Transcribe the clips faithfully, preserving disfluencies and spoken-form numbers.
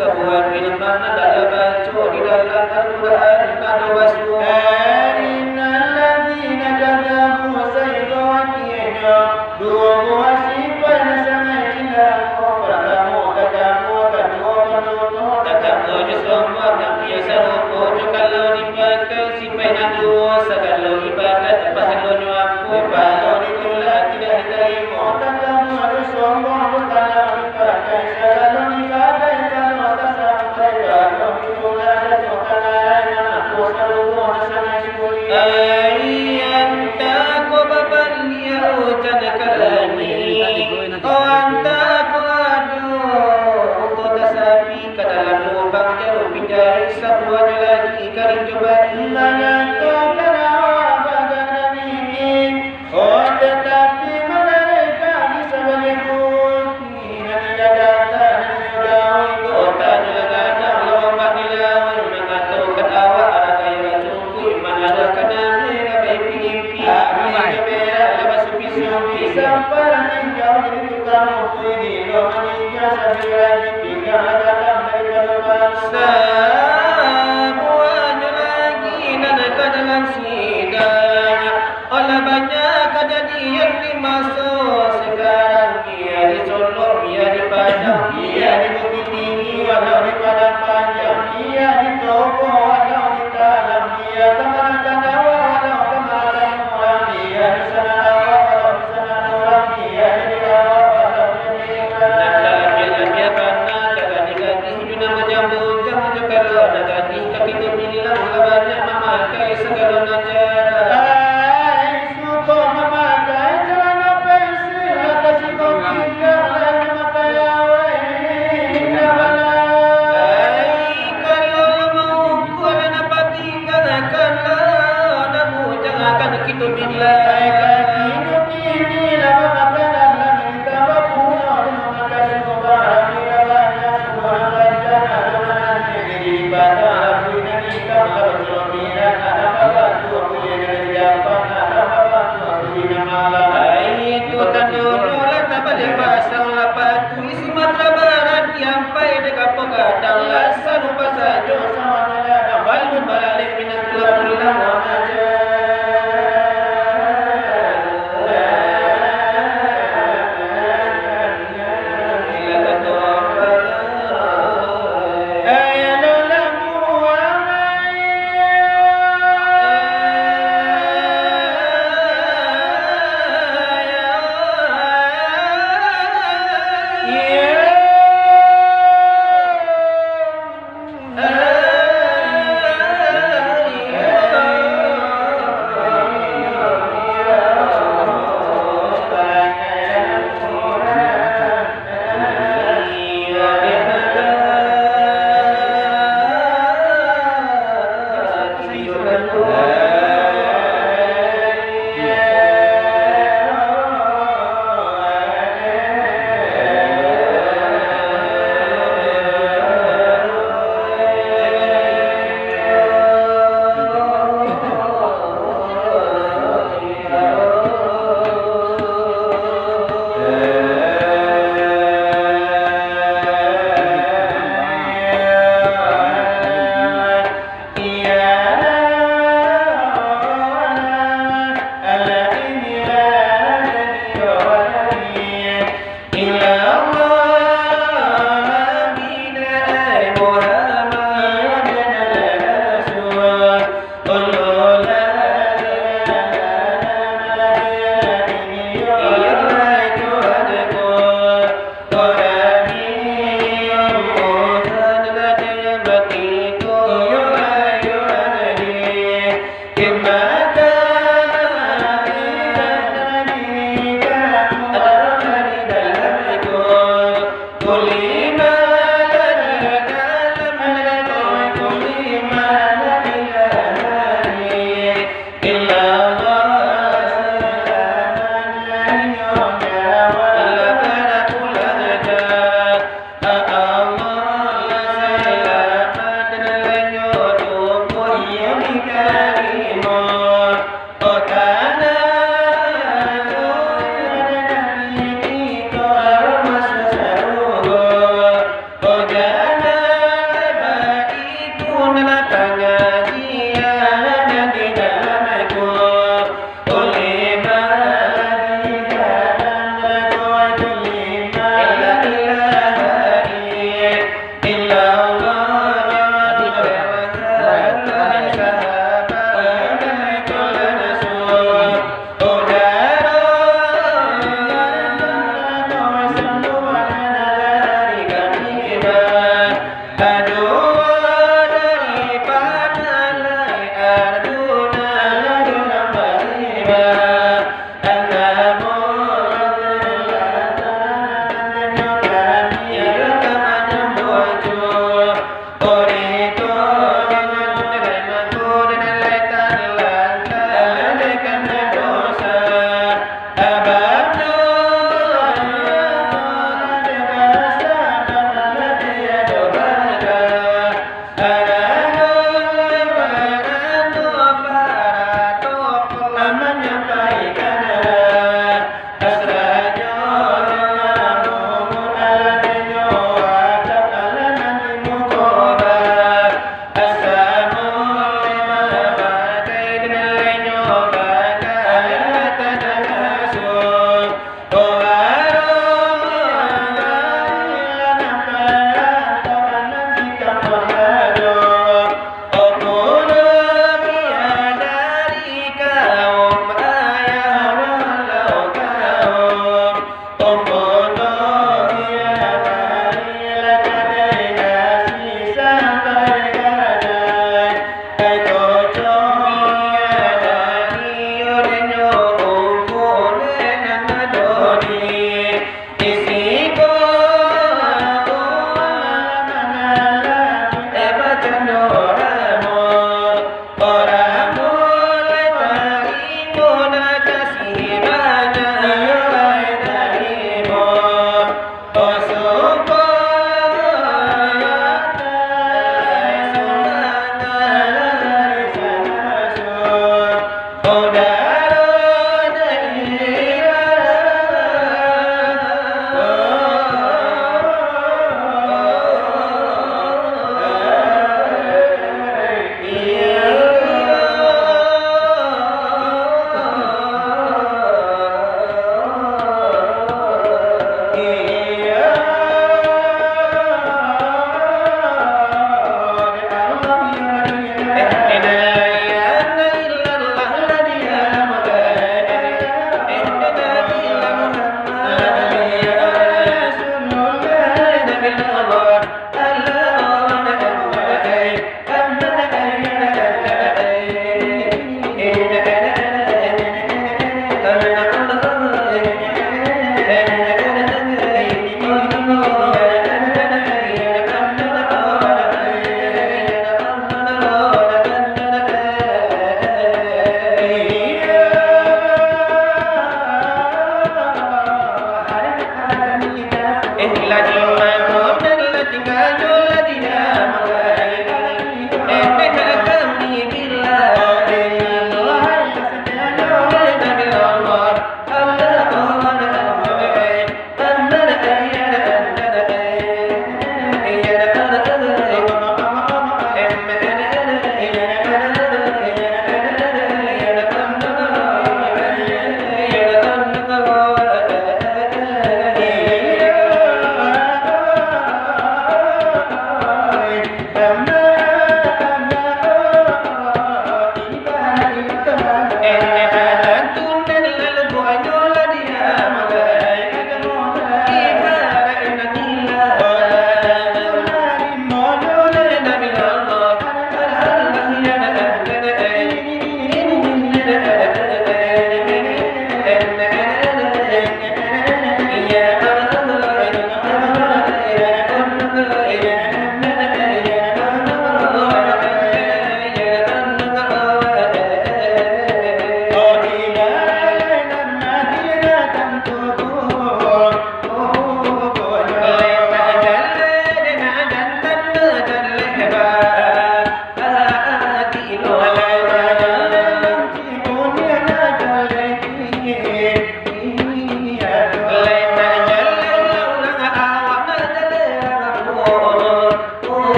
Sabuah firman nan dak lah baco di dalam Al-Quran ado basuo. Innal ladzina kadzabu, sahinggo akienyo duo buah sipaik nan sangaik cilako. Partamo, kadzabu, kaduo, panutuik, kadzabu jo sombong, nan iyo sarupo jo kalau dipakai. Sipaik nan duo, sagalo ibadat pahalonyo ampuah, pahalo ditulak, indak ditarimo, tantang ado sombong, batanam dipakai, sagalo ibadat kalau tasampai, pahalo ditulak, jatuah ka narai, nan ampuah sarupo nan sangaik sulik. Ai, antah ko babaliak ujan ka langik, oh, antah ko ado untuak tasapi ka dalam lubang jarum pinjai, sabuahnyo lagi ka dicubai. Mangatokan awak bagana bingik, oh, tatapi manarikkan di sabaliak bukik. Nan indak datang, nan indak jauah, kotanyo lah gadang, lah ombak di lauik. Mangatokan awak anak kaya rajo. Kuik manarah kanai lah baimpi-impi, kulik jo berak lah basupi-supi, sampah lah tingga jadi tukang mupuik, gilo maninja sabila di pinggang lah gadang daripado bana. Sabuahnyo lagi nan ka dalam sidang, alah banyak kajadian di maso sakarang. Biak di Solok, biak di Padang, biak di Bukittinggi, walau di Padang Panjang, biak di toko, walau di talang, biak ka mano ka awak, walau ka mano ka urang, biak di sanan awak, walau di sanan urang, biak di awak, walau di urang. Nan talabiah-labiah bana, tagadi-gadi jo nan bujang-bujang, jo kalau nan gadih ka kito bilang, lah banyak mamakai sagalo nan jarang. Ai, suko mamakai calana pensil, lah tasiko pinggang, lah mamakai awai, indak bana. Ai, kalau lah maukur, lah nampak pinggang, kalau lah bujang, akan kito bilang. Ai, kaki kini lah mamakai dalam, ditambah pulo lah mamakai suko barang, indak bana. Ai, itu tandonyo lah tabaliak pasang, lah patuik Sumatera Barat, diampai dek kapo gadang, lah sarupo sajo samo nan gadang, balun balalek pinang tulang-tulang.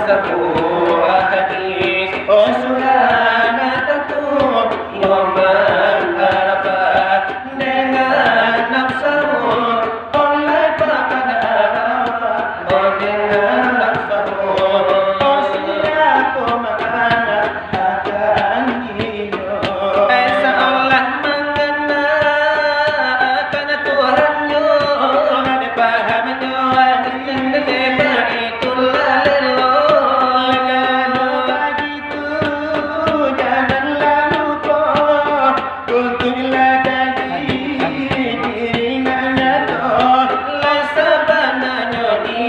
Sabuah hadis, oh, surah nan tantu, Yaumul Arafah, dengan nafsu, oleh papan Arafah, oh, dengan nafsu, oh, siapa makanan akan Seolah manganakan Tuhannyo, pahamnyo, itulah lelo. Kalau bagitu, janganlah lupa, tuntuilah janji diri nan nyato, lah sabananyo di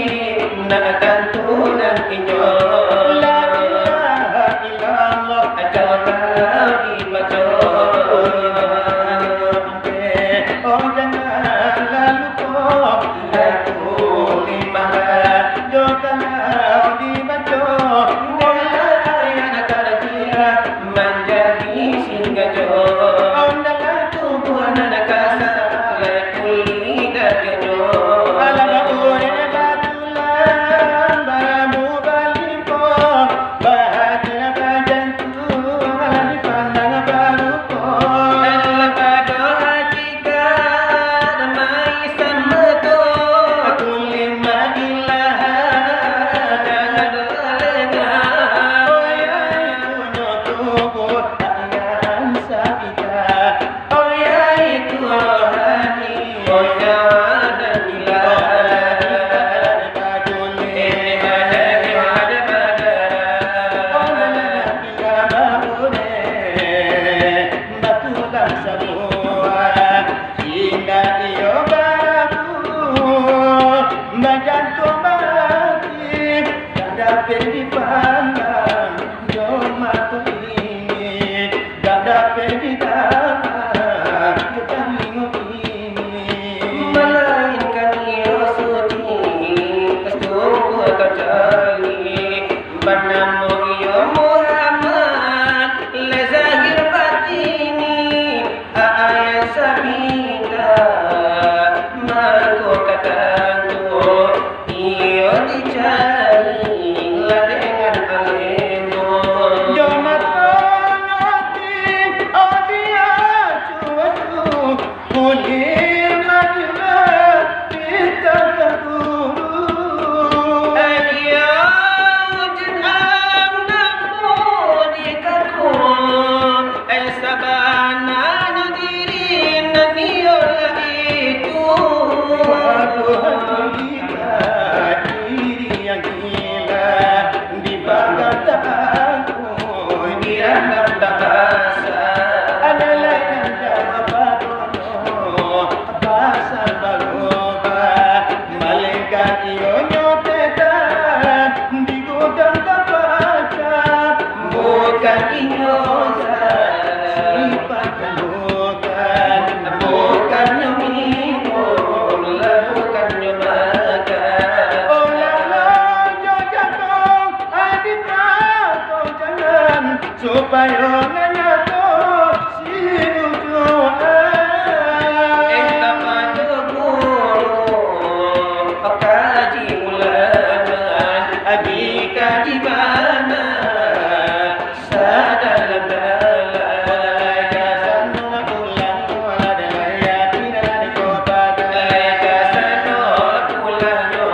nak tantu nan inyo. La ilaha illallah, ajo kalau dibaco. Oh, janganlah lupa, aku lima jo kalau dibaco. Wala ayat karajia manjadi singajo. Ondalah tubuah nan kasa, lai kulik dakenyo. Alah baurek batulang, baramu balipo, bahatin bajantuang, alah dipandang barupo. Alah pado hakikat, mai samato, kulik madilah, jangan lengah. Oh, ya, punyo tubuah, tangan sabita. Oh, ya, itu rohani, oh, nyawa nan hilang. Ini badan, ini badan. Oh, nan hilang baru deh, batulang samua. Indak iyo barabu, bajantuang mati, tak dapek dipandang jo mato ini. Gadang pedi tangan, gadang ingo ini. Malainkan iyo suci, sungguah tajali. Banamo iyo Muhammad, lah zahir batini. Ayat sabita, mangko katantu, iyo dicari lah dengan alemu. Jo mato ati, oh, dia cuacu, kulir majulah, kita kaburu. Dia ujian ambo di kaku. Eh, sabananyo diri nan iyo lah itu. Waduh, gila, diri yang gila, dibagak tangan, dirandam tak basah. Adalah yang jawab badono, pasal barubah. Malaikat iyo nyo tetap di gudang tapaca, bukan inyo sifat bukan, bukannyo minum, lah bukannyo makan. Olah-olah jo jangkau, adinyo kau jangan, supayo nan nyato si ujuan. Eh, tapado guru, kaji ulama, dikaji bana, sadalam-dalam. Lai ka sano pulangnyo, lai ka sano pulangnyo.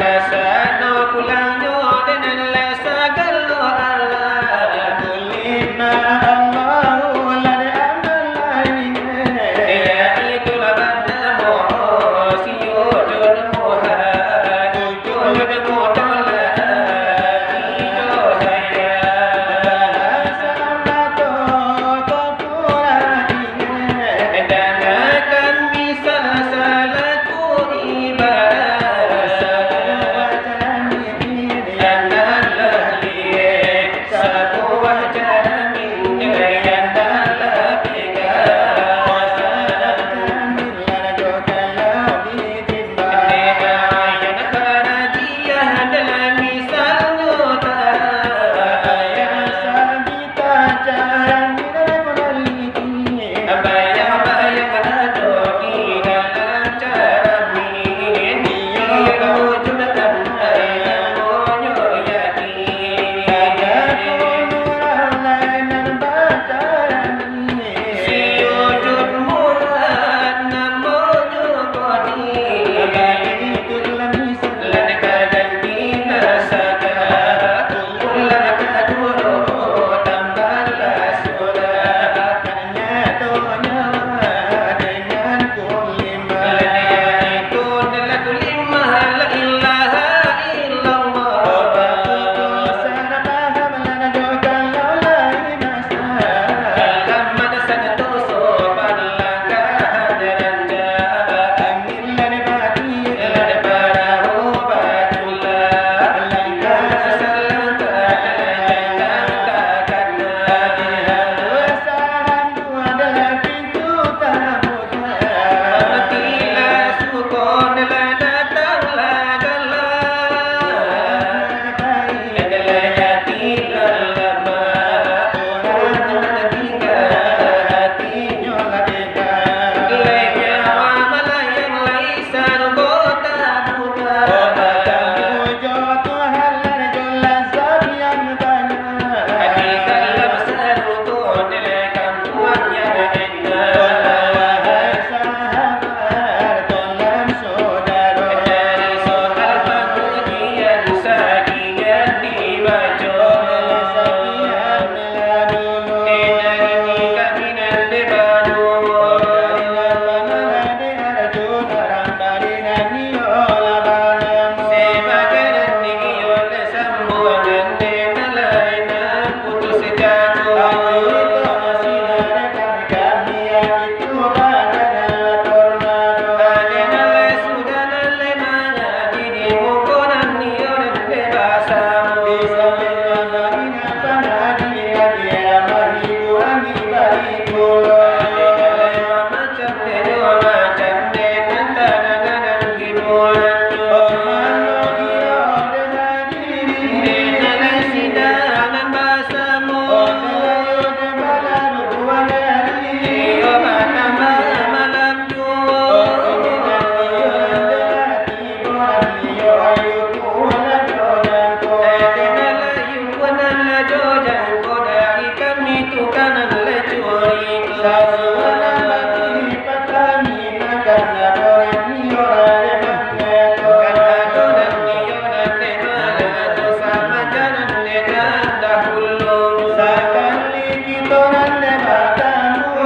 Ka sano pulangnyo, dek nan lah sagalo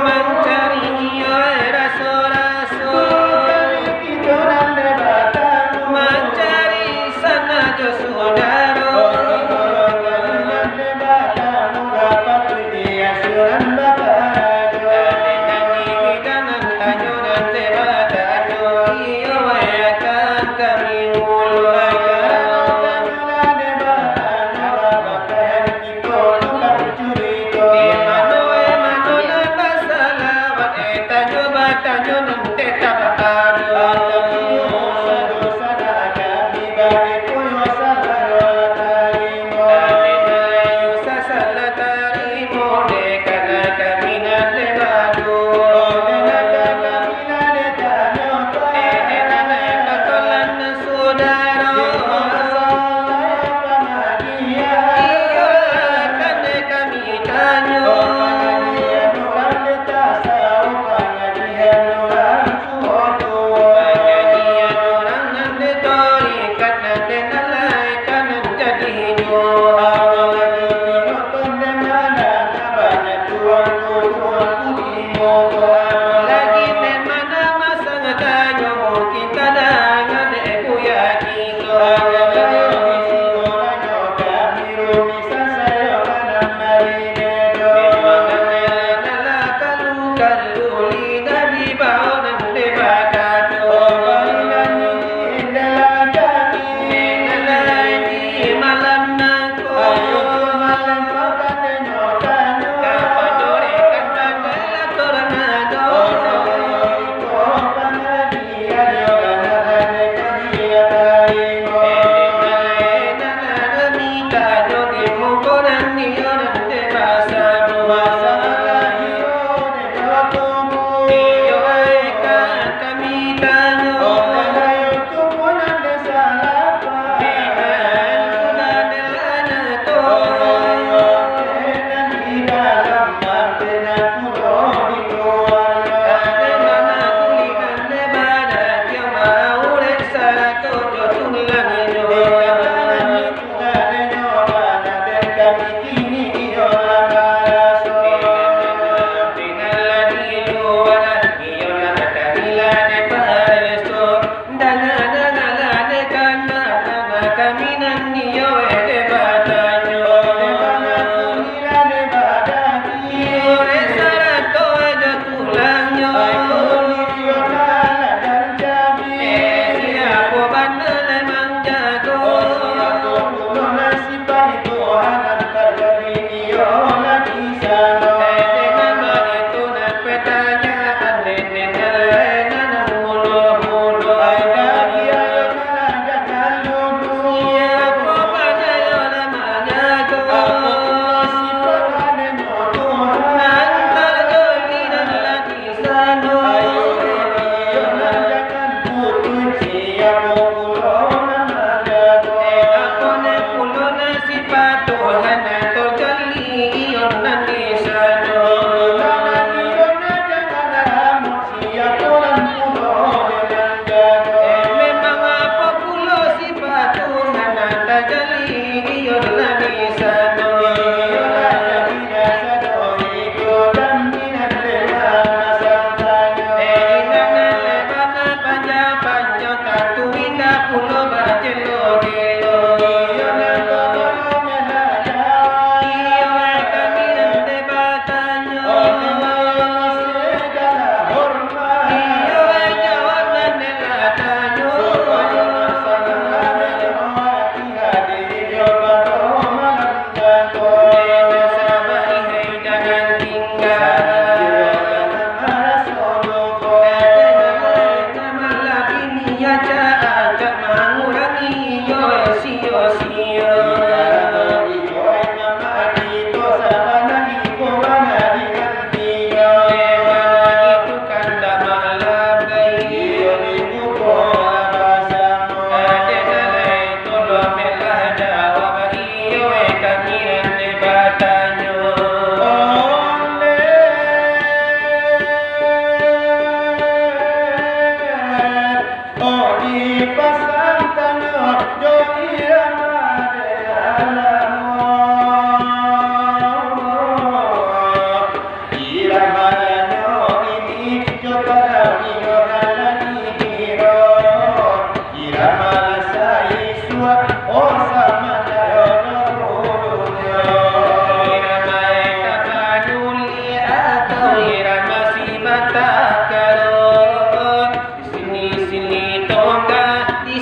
Mancari iyo raso-raso, mancari sanajo sudaro. Pasang tangan jo irama dek alamo. Irama nyo ini jo tadau inyo nan lah dikiro. Irama lah saisuak, oh, samantaro dahulunyo. Irama tapanuli atau irama simatakalo. Di sini-sini tonggak, di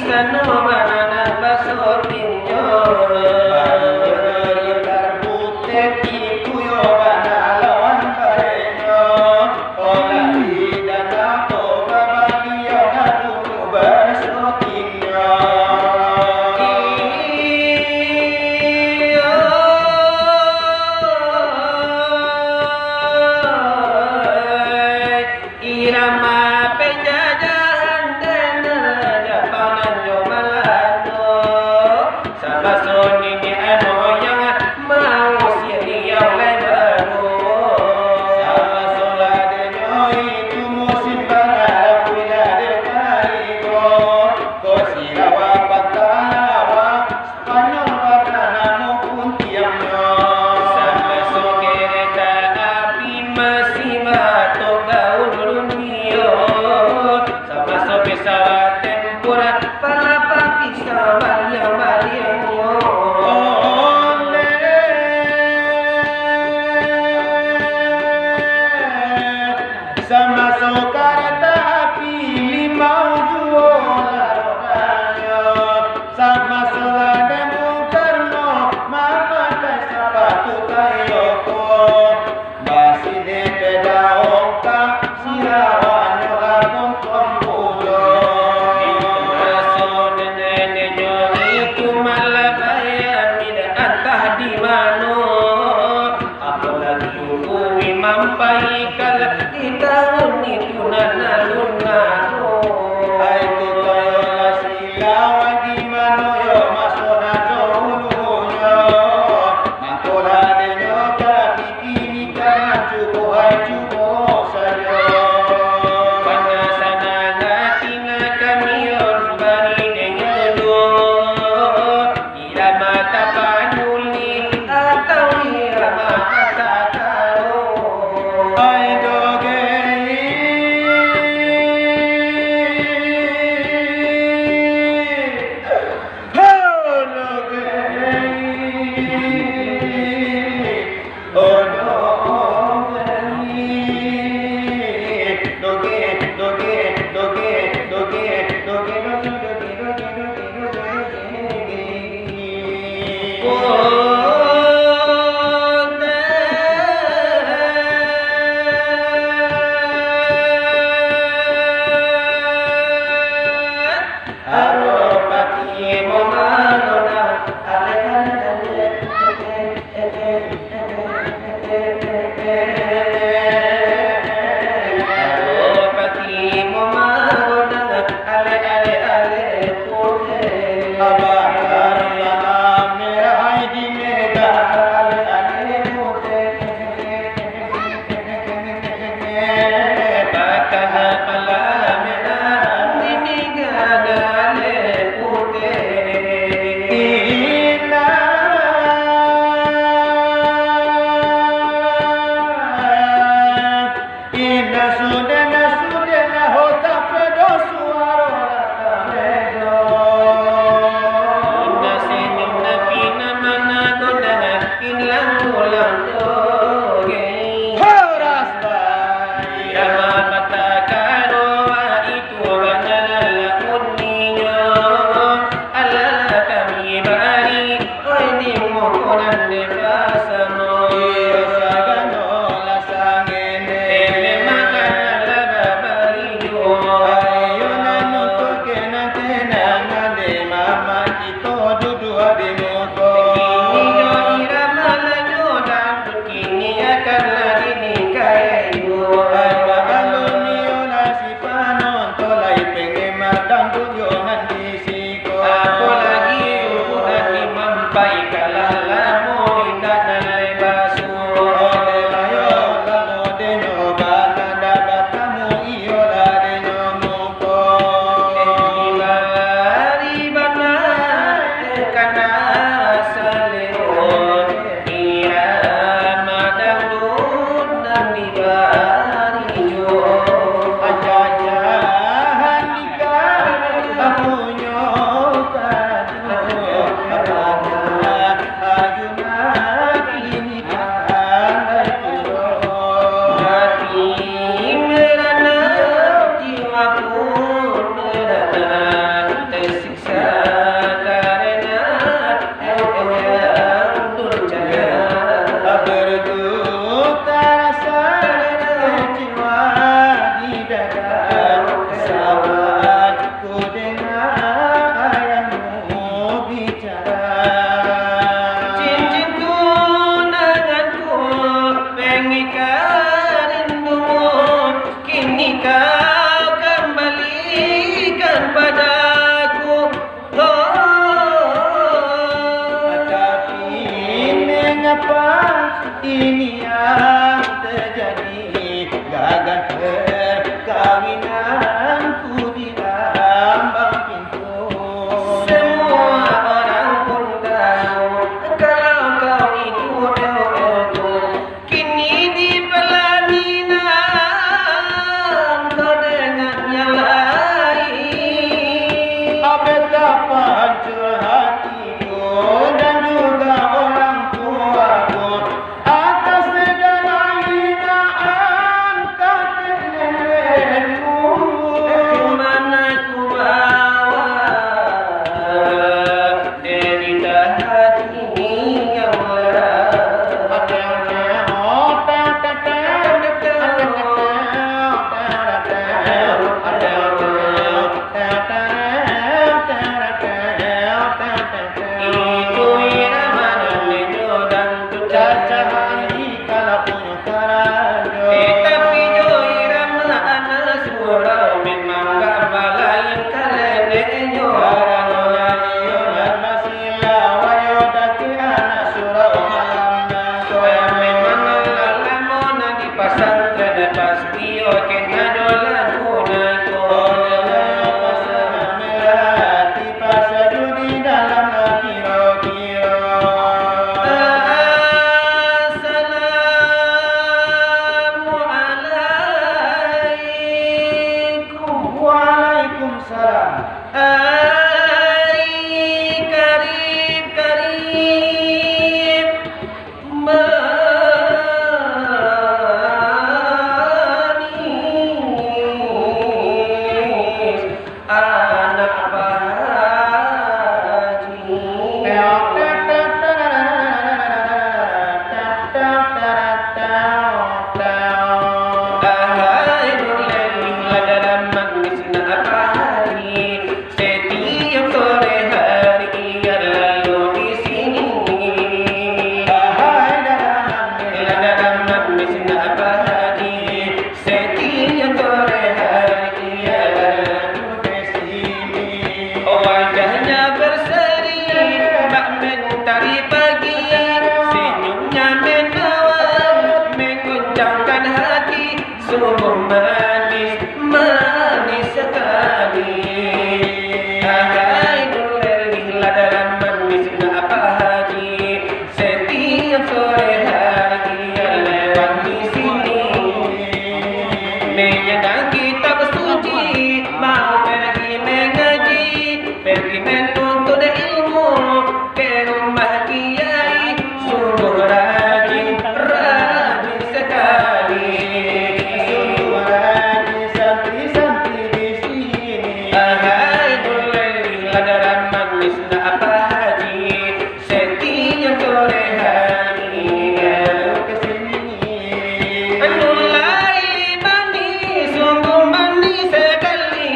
Tersiksa karena yang durjana. Bergetar rasa kecewa di dada saat ku dengar ayahmu bicara. Cincin tunanganku, pengikat rindumu, kini kau kembalikan padaku. Oh. Tapi mengapa ini yang terjadi? Gagal perkawinanku di ambang pintu. Semua orang pun tahu kalau kau itu L L tu. Kini di pelaminan kau dengan yang lain. Betapa hancur hatiku dan juga orang tuaku atas segala hinaan kakek nenekmu. Kemana ku bawa derita hati yang lara. Itu irama nan digodang tu. Cacahan di kala punyo karajo. Tetapi jo irama anak surau memang gamba lain kaleneknyo. Karano nyo nan basilau, ayo dakek anak surau malam nan. Memang nan lah lamo nan di pasantren, pasti oke nado lagu nan ko. Pasang melati, pasang judi dalam kiro-kiro. Assalamualaikum. Waalaikumsalam. Ai karib-karib manis anak Pak Haji. Ahai dulai, lah dalam manis nak Pak Haji. Setiap sore hari ia lalu di sini. Ahai dalam manis, lah dalam manis nak Pak Haji. Setiap sore hari ia lalu di sini. Wajahnya berseri bak mentari pagi, senyumnya menawan mengguncangkan hati, sungguh manis, manis sekali. Ahai dulai, lah dalam manis nak Pak Haji. Setiap sore hari ia lewat di sini, menyandang kitab suci, mau pergi mengaji, pergi menuntut ilmu ke rumah kiai. Sungguh rajin, rajin sekali. Sungguh rajin santri-santri di sini. Ahai dulai, lah dalam manis nak Pak Haji. Setiap sore hari ia ke sini. Dulai manis, sungguh manis sekali.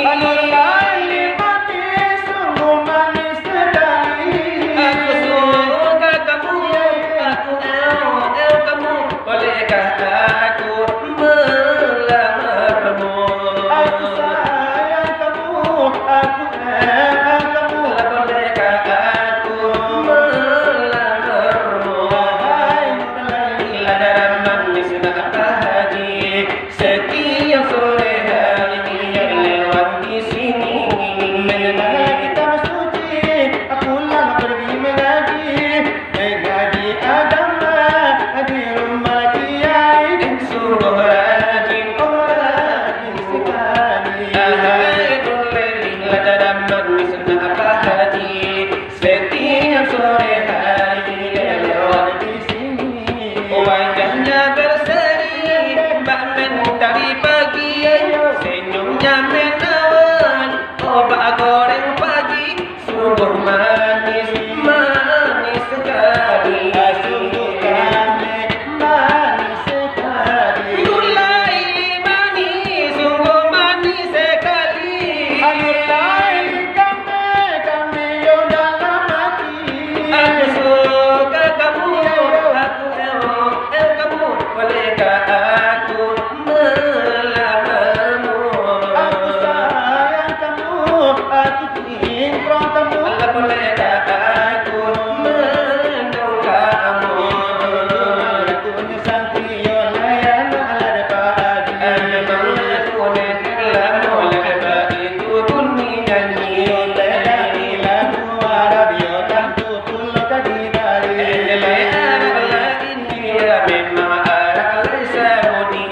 Dulai manis, sungguh manis sekali. Aku suka kamu, aku au, au kamu. Bolehkah aku melamarmu? Aku sayang kamu. Opak goreng pagi, sungguh manis, manis sekali. Sungguh manis, manis sekali. Gulai manis, sungguh manis sekali. Gulai kami, kami yo dalam hati. Aku suka kamu, aku ero, ero kamu, bolehkah aku melamar? Aku sayang kamu, aku cinta kamu. Alah, bolehkah aku mandongkak kamu? Dunia santri yo layan alah dapat. Memang aku ni lamo lah dapat itu bunyi nyanyi. Yo, lagu Arab yo tantu pulo tadi dari. Eleh Arab lah India, memang Arab lah Saudi.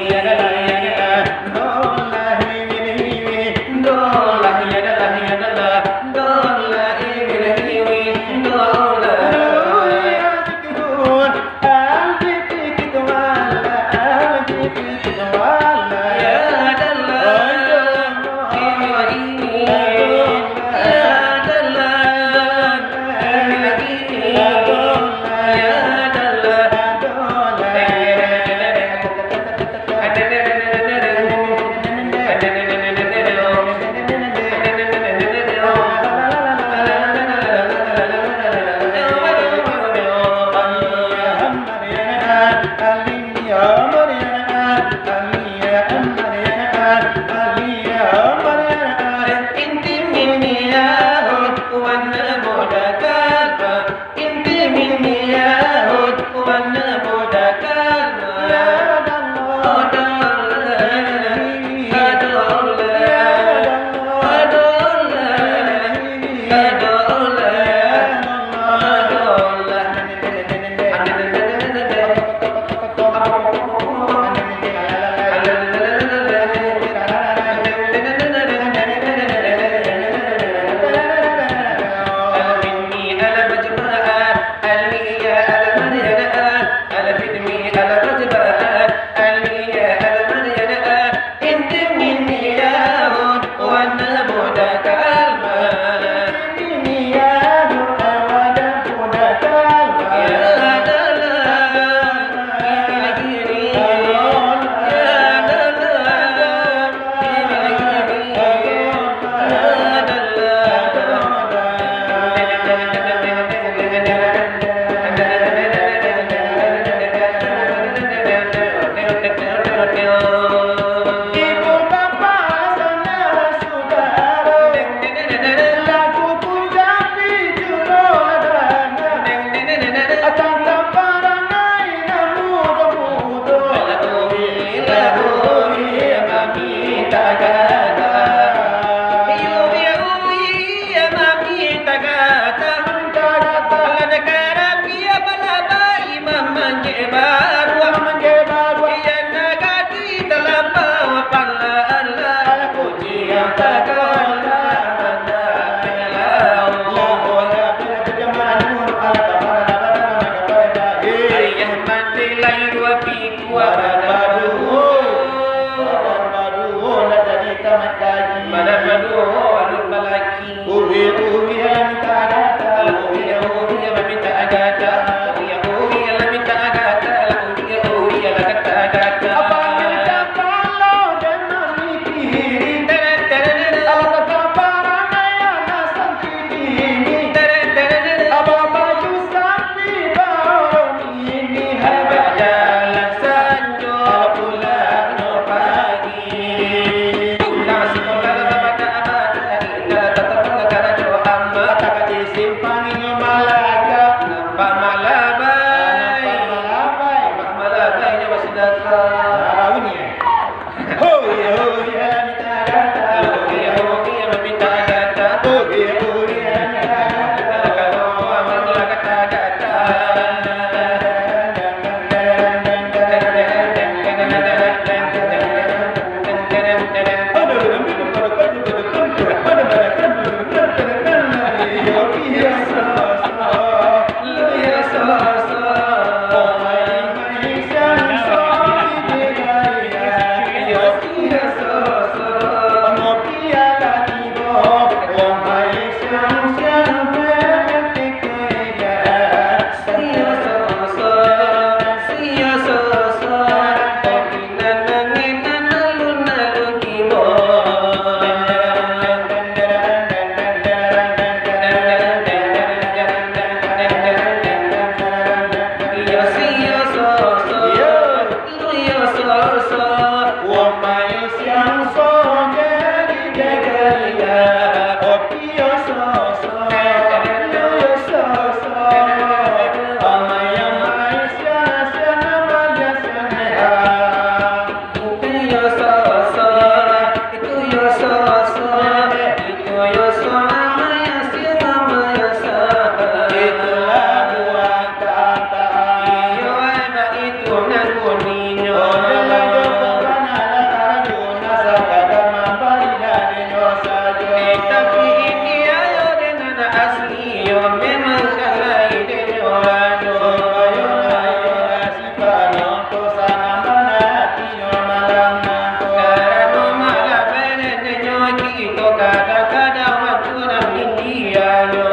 Kadang-kadang bantuak nan India nyo.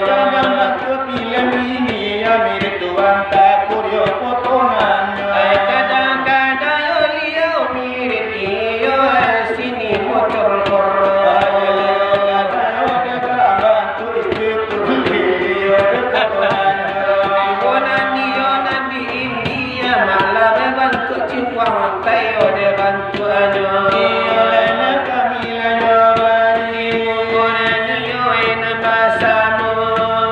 Kadang bantuak filem India, mirip tuan takur yo potongannyo. Ai, kadang-kadang yo liau mirip iyo, ai, sini mocor-mocor. Ai, kadang yo dek bantuak itu, itu liau dek potongannyo. Iyo nan iyo nan di India, malah babantuak cingkuang, tai yo dek bantuak Iyo, lai nan kami lah nyobai. Angko nan iyo nan basamo.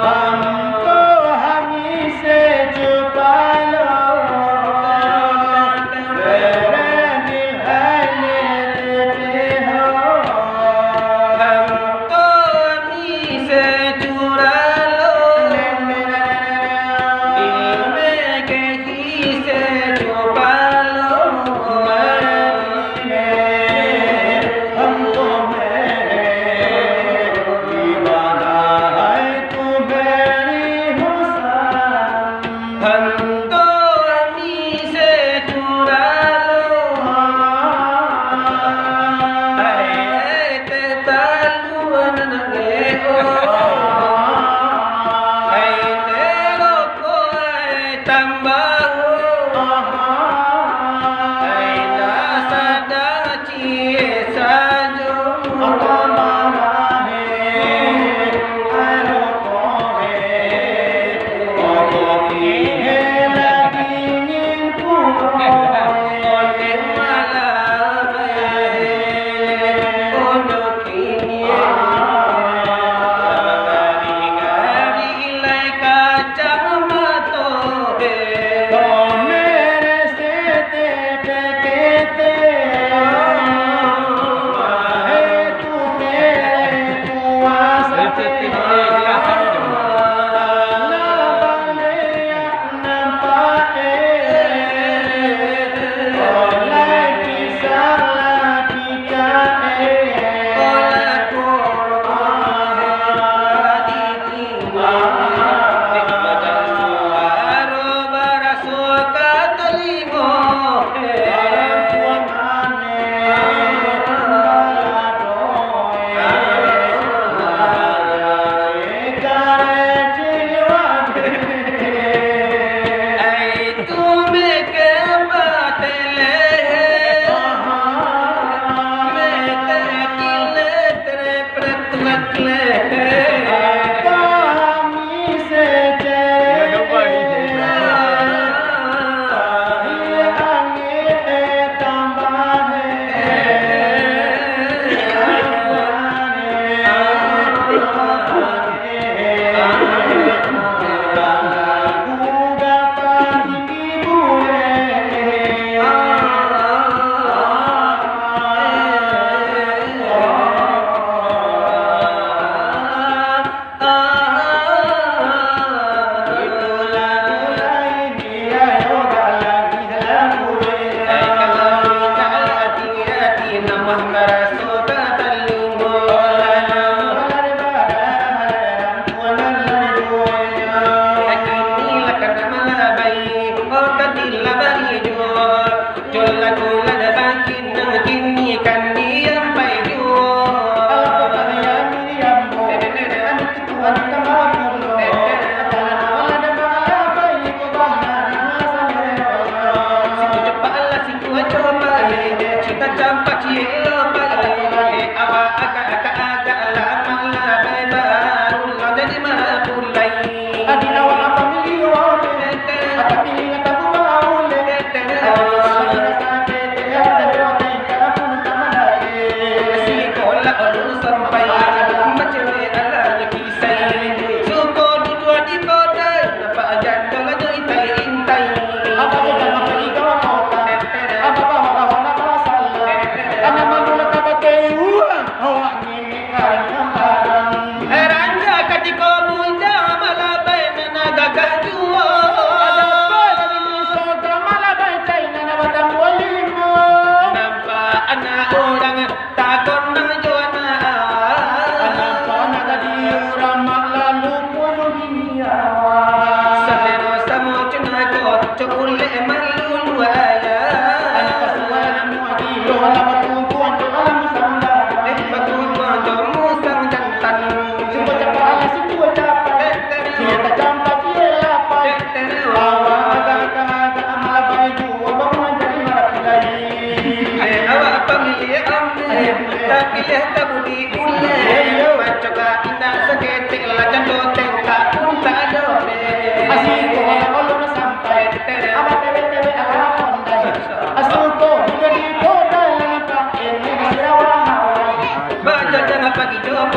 Angko hami sacupalo. Beradil hai teteho. Angko hami sacuralo. Di meke Tambah, ai, lah sadang ciek sajo.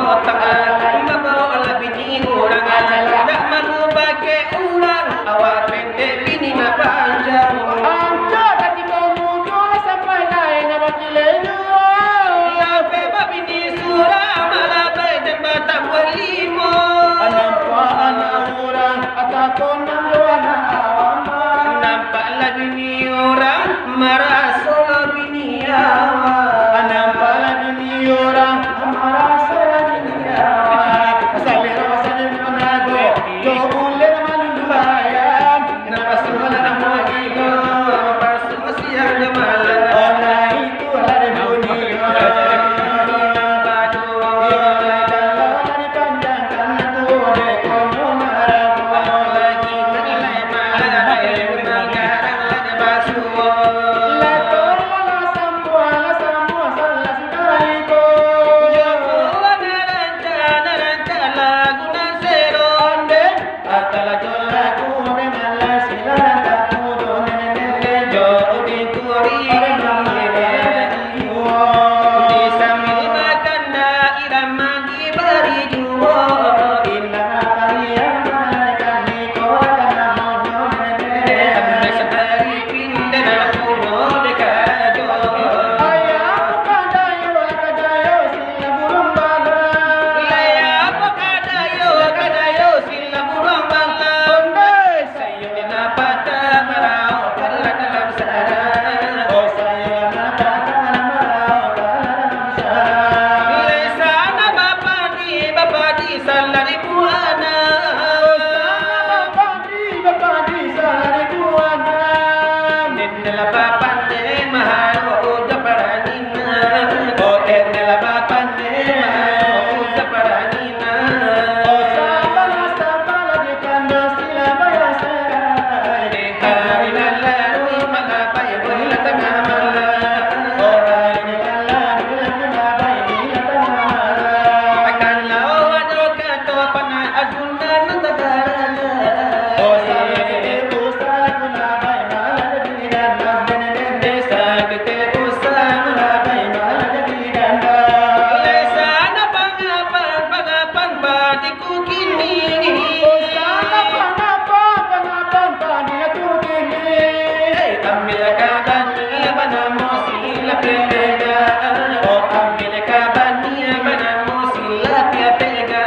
Otak, babaolah bini urang, ndak malu bakeh urang, awak pendek bini nan panjang. Anjo katiko mudo lah sampai lai nan bakilek juo. Lapeh babini surang, malabai jan batambuah limo. Nampak anak urang, atako nan jo anak awak mah. Nampaklah bini urang, marasolah bini awak. Nampaklah bini urang, marasolah bini awak. Salero sajo manago, jo buliah malulu ayam. Napasuan anak mudo, napasuan siang jo malam. Alah itulah di dunia. Iyo, kalau dipanjangkan tu dek kono marah. Lagi tak lain malah, eh, mangkarang lah dipasuan. Lah tu lah sambuang, lah sambuang salah sudah iko. Jago anak rancak, anak rancak lagu nan sero. Ondeh. Atalajo lagu memang lah sila nan takudo nene-nene jo udi kuri. Di sambil makan dah irama dibari juo. Indah pariang malaikat niko akan namonyo nene-nene. Ambil sadari pindah dalam kuno dekarajo. Ayah kadayo, kadayo sila burung bala. Ayah kadayo, kadayo sila burung bala. Ondeh. Sayo ni napata maraokan lah dalam sana. Oh, sayo ni napata maraokan lah dalam sana. Lai sana bapadi, bapadi salah ribu anak. Oh, sana bapadi, bapadi salah ribu anak. Nene lah bapandi maharo uja paranginan. Oh, nene lah bapandi maharo uja paranginan. Oh, sabalah, sabalah di Kanda sila bayasakan. Hari nan lalu malabai bulan tangah malam. Oh, hari nan lalu malabai bulan tangah malam. Kalau ado kato panah adunan nan tadarana. Oh, salah kito usah malabai malah jadi dandang. Desa kito usah malabai malah jadi dandang. Lai sana pangapan, pangapan badi Kini. Oh, salah pangapan, pangapan tadi tu kini. Eh, ambil kaban ni banamo sila pega. Oh, ambil kaban ni banamo sila pega.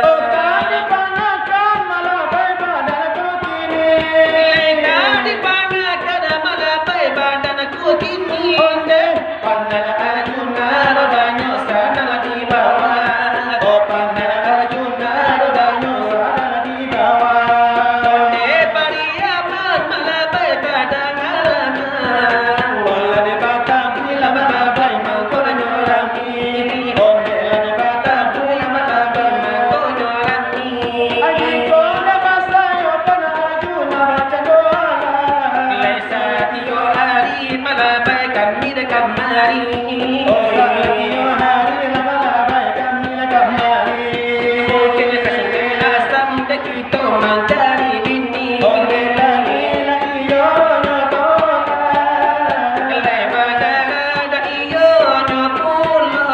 Oh, tadi pangakan malabai badan tu kini. Eh, tadi pangakan malabai badan tu kini. Ondeh. Pandai Arjuna rodanyo sadang lah dibawa. Oh, Pandai Arjuna rodanyo sadang lah dibawa. Ondeh Pariaman malabai tadanga ramah. Ondeh lah dibatabuik lah malabai mangkonyo rami. Ondeh lah dibatabuik lah malabai mangkonyo rami. Angin kona basayo Pandai Arjuna bacando alah. Lai satio ari malabai kami dah kamari. Oh, satio ari lah malabai kami dah kamari. Bukan kasudah asam dah kito mancari bini. Oh, bela-bela iyo nyo tolak. Lai bagara dah iyo nyo pulo.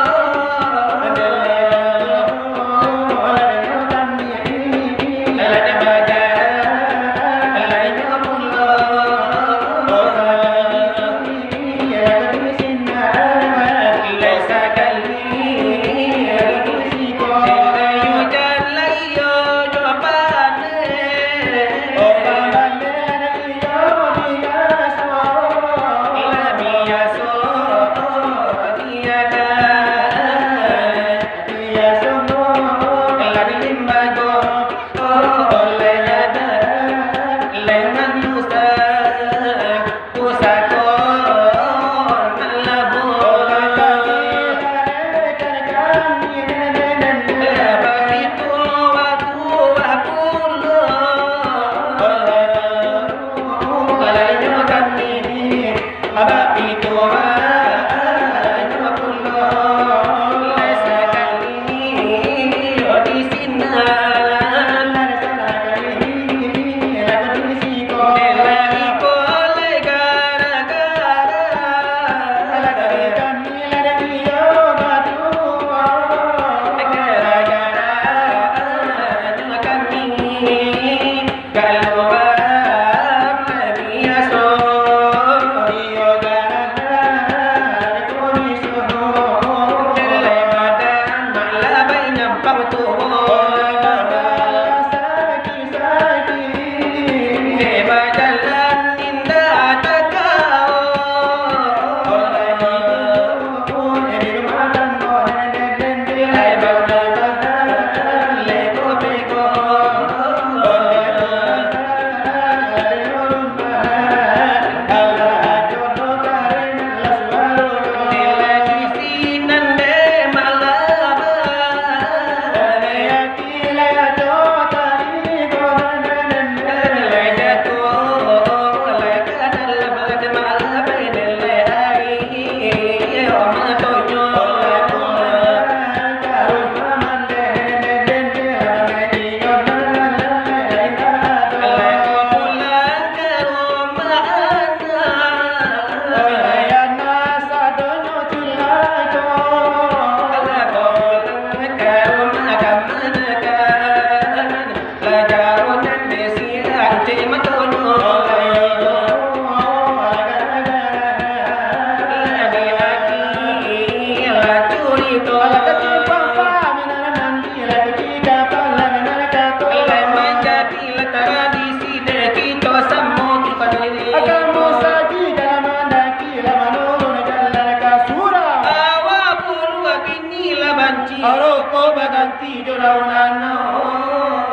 ganti jo daun ano.